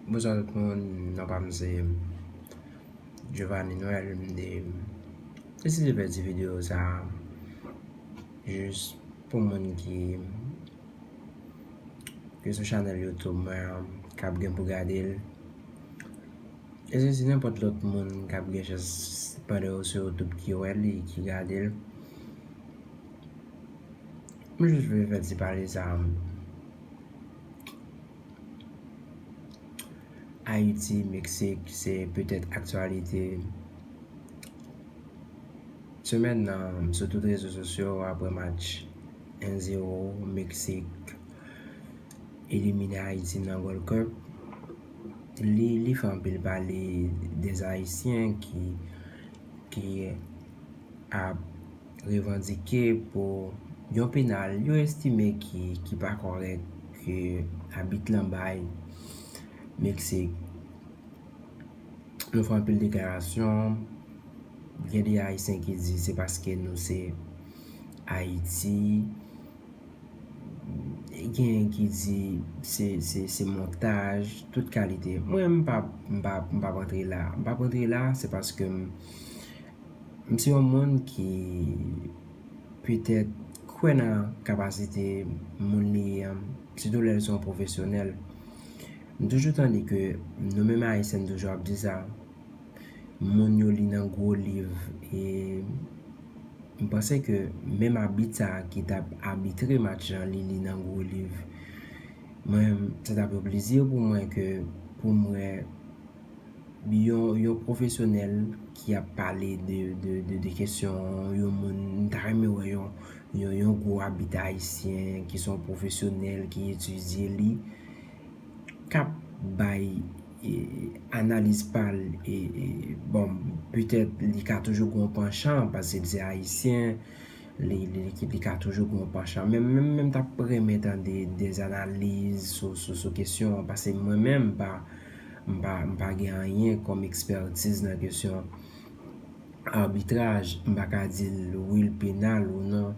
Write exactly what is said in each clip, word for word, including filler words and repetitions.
Bonswa tout moun, non pa m se Giovanni Noël, m te deside fè ti videyo sa a jis pou moun ki, ki sou chanèl YouTube mwen an, k ap gen pou gade l. E se si nenpòt lòt moun k ap gen chans pandan yo sou YouTube ki wè li, ki gade l. Mwen jis vle fè ti pale sa a. Ayiti, Meksik, se petèt aktyalite semèn nan sou tout rezo sosyo apre match en zéro, Meksik elimine Ayiti nan Gold Cup. Li, li fè anpil pale dè Ayisyen ki, ki ap revandike pou yon penal yo estime ki, ki pa kòrèk ke abit lan bay Meksik. Nou fè anpil deklarasyon. Gen de Ayisyen ki di se paske nou se Ayiti. Gen ki di se, se, se montaj, tout kalite. Mwen, m p ap, m p ap, m p ap antre la. M p ap antre la, se paske m, m se yon moun ki petèt kwè nan kapasite moun li ye an, sitou lè l se yon pwofesyonèl. M toujou tande ke nou menm Ayisyen, n toujou ap di sa, moun yo li nan gwo liv. E m panse ke menm abit sa a ki t ap abitre match lan, li li nan gwo liv. Mwen, sa t ap yon plezi pou mwen ke pou m wè yon, yon pwofesyonèl ki ap pale de, de, de, de kesyon yon moun, m ta renmen wè yon, yon, yon gwo abit ayisyen ki se yon pwofesyonèl ki etidye li, k ap bay, e, analiz pa l, e, e, bon, petèt li ka toujou gen yon panchan, paske l se ayisyen, li, li, li, li ka toujou gen yon panchan. Men, men, men m t ap renmen tande dè analiz sou, sou, sou kesyon an, paske mwen menm, m pa, m pa, m pa gen anyen kòm ekspètiz nan kesyon abitraj, m pa ka di l wi l penal ou non.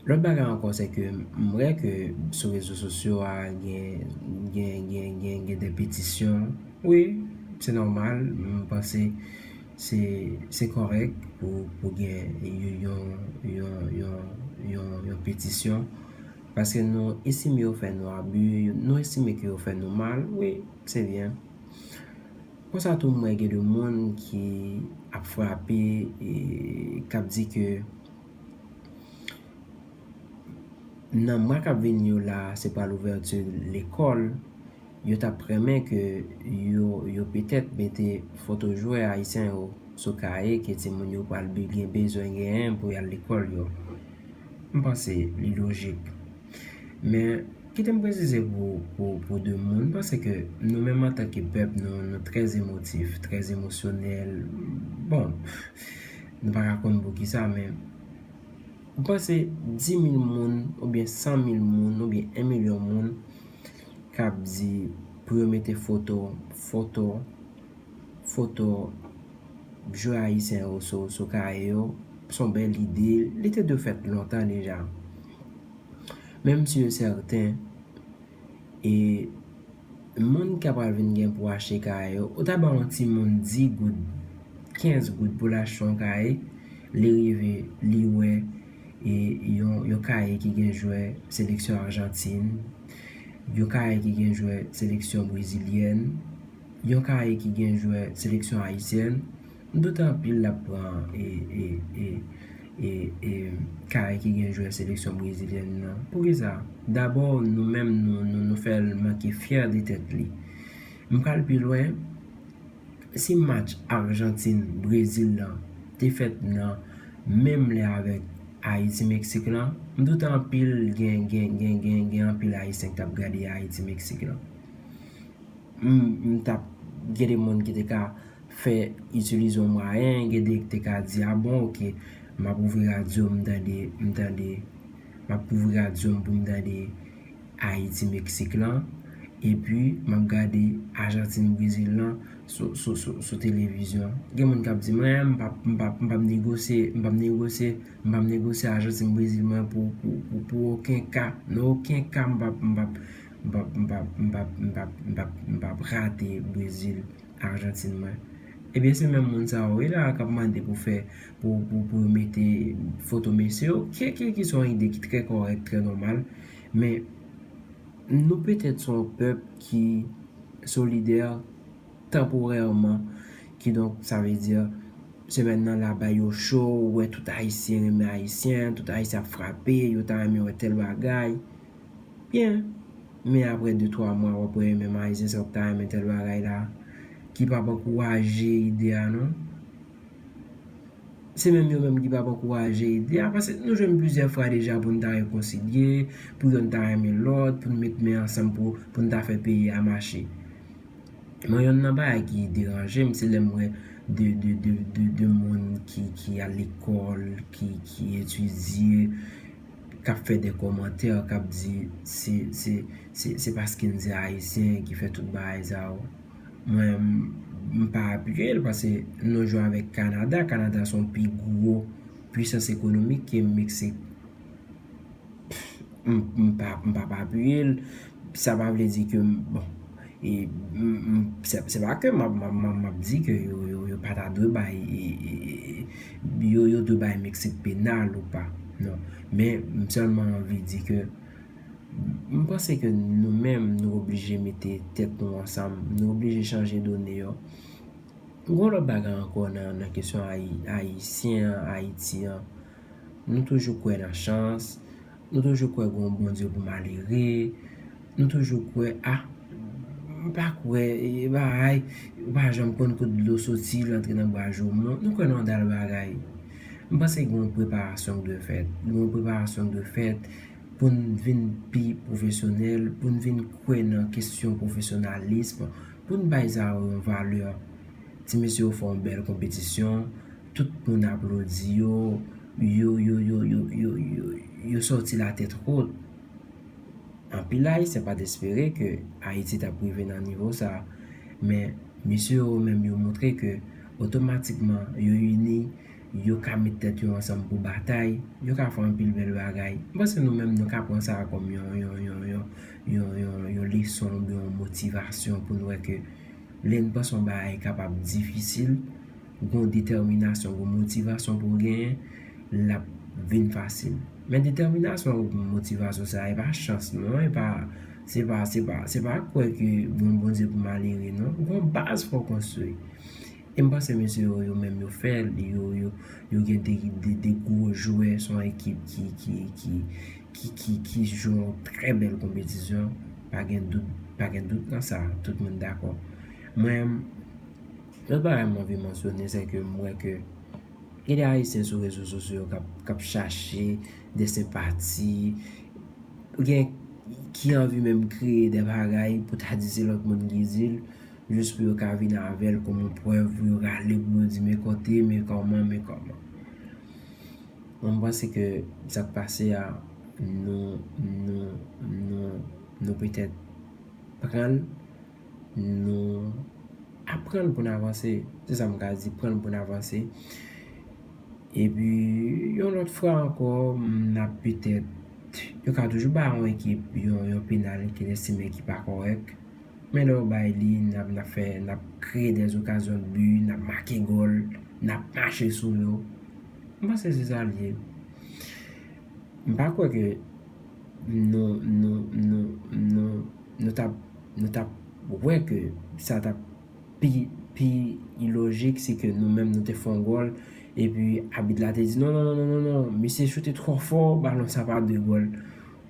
Lòt bagay ankò, se ke m wè ke sou rezo sosyo a, gen, gen, gen, gen, gen de petisyon. Wi, se nòmal, m panse se, se kòrèk pou, pou gen yon, yon, yon, yon, yon petisyon. Paske nou estime yo fè nou abi, nou estime ke yo fè nou mal, wi, se byen. Konsa tou, m wè gen de moun ki ap frape, e k ap di ke nan mwa k ap vini yo la, se pral ouvèti lekòl, yo t ap renmen ke yo, yo petèt mete foto jwè ayisyen yo sou kaye ke timoun yo pral bi-, gen bezwen genyen pou y al lekòl yo. M panse li lojik. Men, kite m presize pou, pou, pou de moun, m panse ke nou menm antanke pèp, nou, nou trè emotif, trè emosyonèl. Bon, nou pa ka konn poukisa, men m panse dis mil moun, oubyen san mil moun, oubyen yon milyon moun k ap di pou yo mete foto, foto, foto jwè ayisyen yo sou, sou kaye yo, se yon bèl ide, li te dwe fèt lontan deja. Menm si yo sèten, e moun k ap pral vin gen pou achte kaye yo, ou ta ba yon timoun dis goud, kenz goud pou l achte yon kaye, li rive, li wè, e yon, yon kaye ki gen jwè seleksyon Ajantin, yon kaye ki gen jwè seleksyon brezilyèn, yon kaye ki gen jwè seleksyon ayisyèn, m doute anpil l ap pran, e, e, e, e, e, kaye ki gen jwè seleksyon brezilyèn nan. Poukisa? Dabò, nou menm, nou, nou, nou fè l manke fyè de tèt li. M pral pi lwen. Si match Ajantin, Brezil lan te fèt nan menm lè avèk Ayiti, Meksik lan, m doute anpil gen, gen, gen, gen, gen anpil Ayisyen k t ap gade Ayiti, Meksik lan. M, m t ap gen de moun ki te ka fè, itilize yon mwayen, gen de ki te ka di, a bon, oke, m ap ouvri radyo, m tande, m tande, m ap ouvri radyo m pou m tande Ayiti, Meksik lan, epi m ap gade Ajantin, Brezil lan sou, sou, sou, sou televizyon. Gen moun k ap di, mwen, m p ap, m p ap, m p ap negosye, m p ap negosye, m p ap negosye Ajantin, Brezil mwen pou, pou, pou, pou okenn ka. Nan okenn ka, m p ap, m p ap, M p ap, m p ap, m p ap, m p ap, m p ap, m p ap rate Brezil, Ajantin mwen. Ebyen, se menm moun sa yo wi la k ap mande pou fè, pou, pou, pou yo mete foto mesye yo, ki, ki, ki se yon ide ki trè kòrèk, trè nòmal. Men, nou petèt se yon pèp ki solidè tanporèman, kidonk, sa vle di, semèn nan la bay yo cho, ou wè tout Ayisyen renmen Ayisyen, tout Ayisyen ap frape, yo ta renmen wè tèl bagay. Byen. Men apre de twa mwa, w ap wè menm Ayisyen sa w ta renmen tèl bagay la, ki p ap ankouraje ide a non. Se menm yo menm ki p ap ankouraje ide a, paske nou jwenn plizyè fwa deja pou n ta rekonsilye, pou yonn ta renmen lòt, pou n met men ansanm pou, pou n ta fè peyi a mache. Mwen, yonn nan bagay ki deranje m, se lè m wè de, de, de, de, de moun ki, ki al lekòl, ki, ki etidye, k ap fè de kòmantè, k ap di se, se, se, se paske n se Ayisyen ki fè tout bagay sa yo. Mwen, m, m pa apiye l, paske nou jwe avèk Kanada. Kanada se yon pi gwo pwisans ekonomik ke Meksik. M, m pa, m p ap apiye l. Sa pa vle di ke m, bon, e, m, m, se, se pa ke m ap, m ap, m ap, m ap di ke yo, yo, yo pa ta dwe bay, e, e, e, yo, yo dwe bay Meksik penal ou pa. Non. Men, m sèlman anvi di ke m panse ke nou menm, nou oblije mete tèt nou ansanm. Nou oblije chanje done yo. Gon lòt bagay ankò nan, nan kesyon Ayi-, Ayisyen an, Ayiti an. Nou toujou kwè nan chans. Nou toujou kwè gon Bondye pou malere. Nou toujou kwè, a, m pa kwè, e, bagay, ou pa janm konn kot dlo soti, l antre nan bwa joumou. Nou kwè nan yon dal bagay. M panse gon preparasyon k dwe fèt. Gon preparasyon k dwe fèt pou n vin pi pwofesyonèl, pou n vin kwè nan kesyon pwofesyonalis, pou n bay sa yo yon valè. Ti mesye yo fè yon bèl konpetisyon, tout moun aplodi yo, yo, yo, yo, yo, yo, yo, yo sòti latèt wot. Anpil Ayisyen pa t espere ke Ayiti t ap rive nan nivo sa a, men mesye yo menm yo montre ke otomatikman yo ini, yo ka met tèt yo ansanm pou batay, yo ka fè anpil bèl bagay. M panse nou menm nou ka pran sa a kòm yon, yon, yon, yon, yon, yon, yon leson oubyen yon motivasyon pou n wè ke lè n panse yon bagay kapab difisil, gon detèminasyon, gon motivasyon pou w genyen, l ap vin fasil. Men detèminasyon ak motivasyon sa a, e pa chans non, e pa, se pa, se pa, se pa kwè ke bon Bondye pou malere non. Gon baz fò konstwi. E m panse mesye yo, yo menm yo fè l, yo, yo, yo gen de, de, de gwo jwè, se yon ekip ki, ki, ki, ki, ki, ki jwe yon trè bèl konpetisyon. Pa gen dout, pa gen dout nan sa, tout moun dakò. Mwen, lòt bagay m anvi mansyone, se ke m wè ke gen de Ayisyen sou rezo sosyo yo k ap, k ap chache de senpati, gen ki anvi menm kreye de bagay pou ta di se lòt moun ki di l, jis pou yo ka vin avè l kòm yon prèv, pou yo rale, pou yo di, men kote, men kòman, men kòman. Mwen, m panse ke sa k pase a, nou, nou, nou, nou petèt pran l, nou aprann pou n avanse. Se sa m ka di, pran l pou n avanse. Epi, yon lòt fwa ankò, n ap petèt, yo ka toujou ba yon ekip, yon, yon penal ke n estime ki pa kòrèk. Men lè yo bay li, n ap, n ap fè, n ap kreye des occasions de but, n ap make gòl, n ap mache sou yo. M panse se sa l ye. M pa kwè ke nou, nou, nou, nou, nou t ap, nou t ap wè ke sa t ap pi, pi ilojik, se ke nou menm nou te fè yon gòl, epi abit la te di, "Non, non, non, non, non, non, misye choute twò fò, balon sa pa dwe gòl."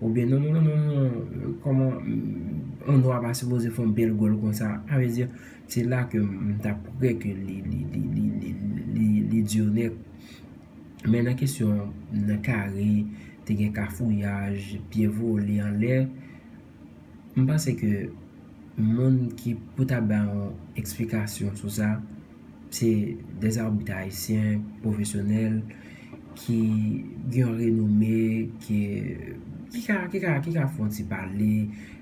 Oubyen, "Non, non, non, non, non, kòman, mm, Anwa pa sipoze fè yon bèl gòl konsa?" Sa vle di, se la ke m t ap kwè ke li, li, li, li, li, li, li di onèt. Men nan kesyon, nan kare, te gen kafouyaj, pye vole anlè, m panse ke moun ki pou ta bay yon eksplikasyon sou sa, se de zabit ayisyen pwofesyonèl ki gen yon renome, ki, ki ka, ki ka, ki ka fè yon ti pale,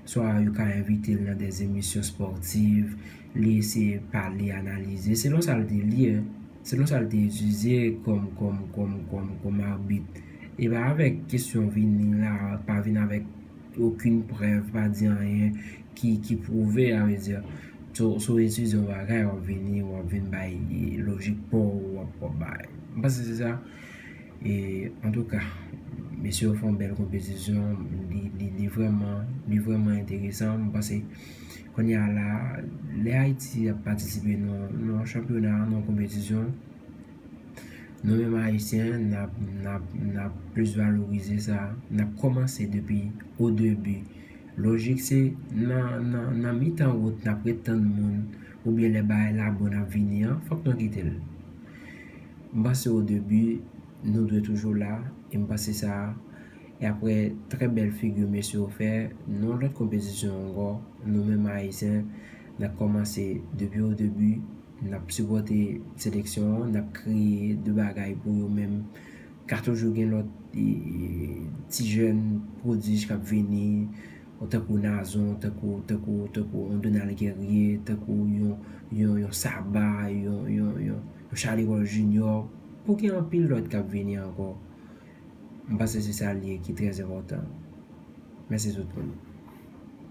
swa yo ka envite l nan de emisyon spòtiv, li eseye pale, analize, selon sa l te li, en, selon sa l te itilize kòm, kòm, kòm, kòm, kòm abit. E pa avèk kesyon vini la, pa vin avèk okenn prèv, pa di anyen ki, ki pwouve, sa vle di, si w, si w etidye yon bagay, w ap vini, w ap vin bay lojik pa w, w ap, w ap bay. M panse se sa. E, antouka, mesye yo fè yon bèl konpetisyon, li, li, li vrèman, li vrèman enteresan. M panse, kounye a la, lè Ayiti ap patisipe nan, nan yon chanpyona, nan yon konpetisyon, nou menm Ayisyen, n ap, n ap, n ap plis valorize sa. N ap kòmanse depi o debi. Lojik se nan, nan, nan mitan wout, n ap ret tann moun, oubyen lè bagay la bon, n ap vini an, fòk nou kite l. M panse o debi, nou dwe toujou la, e m panse sa, e apre trè bèl figi mesye yo fè, nan yon lòt konpetisyon ankò, nou menm Ayisyen, n ap kòmanse depi o debi, n ap sipòte seleksyon an, n ap kreye de bagay pou yo menm. Ka toujou gen lòt, e, e, ti jèn pwodij k ap vini, tankou Nazon, tankou, tankou, tankou yon Donald Guerrier, tankou yon, yon, yon Saba, yon, yon, yon, yon Charly Paul Junior. Pou gen anpil lòt k ap vini ankò. M panse se sa l ye ki trè enpòtan. Mèsi tout moun.